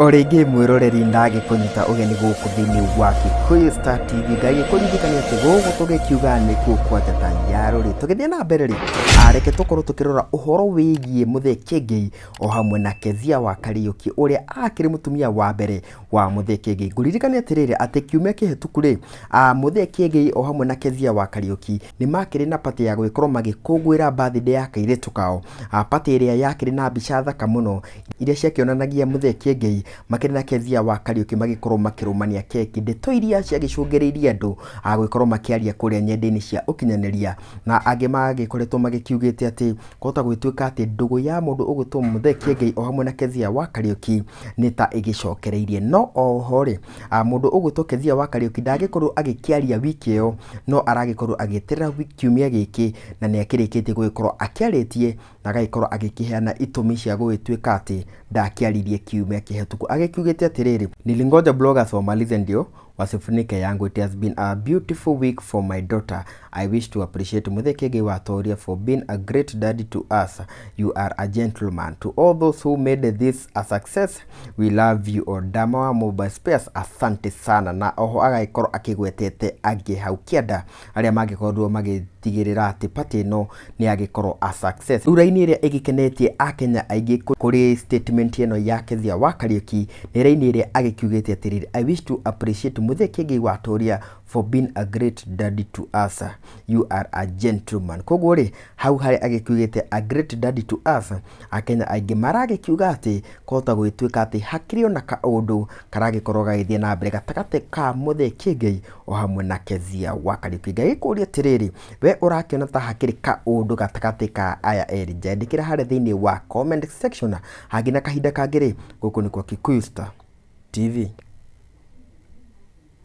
O rĩngĩ mwĩroreri, ndagĩkũnyita ũgeni gũkũ thĩinĩ wa Kikuyu Star TV, ngagĩkũririkania atĩ gũkũ tũgĩkiuga nĩkuo kwa njata ya rũrĩ. Tũgĩthiĩ na mbere rĩ, reke tũkorwo tũkĩrora ũhoro wĩgiĩ Mũthee Kĩengei o hamwe na Kezia wa Kariũki, ũrĩa akĩrĩ mũtumia wa mbere wa Mũthee Kĩengei. Ngũririkania atĩrĩrĩ, atĩ kiumia kĩhĩtũku rĩ, Mũthee Kĩengei o hamwe na Kezia wa Kariũki nĩ makĩrĩ na party ya gũgĩkorwo magĩkũngũĩra birthday ya kairĩtu kao, party ĩrĩa yakĩrĩ na mbica thaka mũno iria ciakĩonanagia Mũthee Kĩengei makĩrĩ na Kezia wa Kariũki magĩkorwo makĩrũmania keki, ndeto iria ciagĩcũngĩrĩirie andũ gũgĩkorwo makĩaria kũrĩa nyenda-inĩ cia ũkinyanĩria, na angĩ magĩkoretwo magĩkiugĩte atĩ kũhota gũgĩtuĩka atĩ ndũgũ ya mũndũ ũgwĩtwo Mũthee Kĩengei o hamwe na Kezia wa Kariũki nĩ ta ĩgĩcokereirie. No oho rĩ, mũndũ ũgwĩtwo Kezia wa Kariũki ndagĩkorwo agĩkĩaria wiki ĩyo, no aragĩkorwo agĩeterera kiumia gĩkĩ, na nĩ akĩrĩkĩtie gũgĩkorwo akĩarĩtie na agagĩkorwo agĩkĩheana itũmi cia gũgĩtuĩka atĩ ndakĩaririe kiumia kĩhetũku. Agĩkiugĩte atĩrĩrĩ, "Nilingoja bloggers wamalize ndio wasifunike yangu. It has been a beautiful week for my daughter. I wish to appreciate Muthee Kiengei wa Toria for being a great daddy to us. You are a gentleman. To all those who made this a success, we love you all. Dama wa Mobile Spares, asante sana." Na oho agagĩkorwo akĩgwetete angĩ hau kĩanda arĩa mangĩkorirwo magĩtigĩrĩra atĩ party ĩno nĩ yagĩkorwo a success. Rĩu raini ĩrĩa ĩgĩkenetie akenya aingĩ kũrĩ statement ĩno ya Kezia wa Kariũki nĩ raini ĩrĩa agĩkiugĩte atĩrĩrĩ, "I wish to appreciate Muthee Kiengei wa Toria for being a great daddy to us. You are a gentleman." Koguo rĩ, hau harĩa agĩkiugĩte "a great daddy to us", akenya aingĩ maragĩkiuga atĩ kũhota gũgĩtuĩka atĩ hakĩrĩ ona kaũndũ karagĩkorwo gagĩthiĩ na mbere gatagatĩ ka Muthee Kiengei o hamwe na Kezia wa Kariũki. Ngagĩkũria atĩrĩrĩ, we ũrakĩona ta hakĩrĩ kaũndũ gatagatĩ ka aya erĩ? Njandĩkĩra harĩa thĩinĩ wa comment section. Hangĩ na kahinda kangĩ rĩ, gũkũ nĩ kwa Kikuyu Star TV.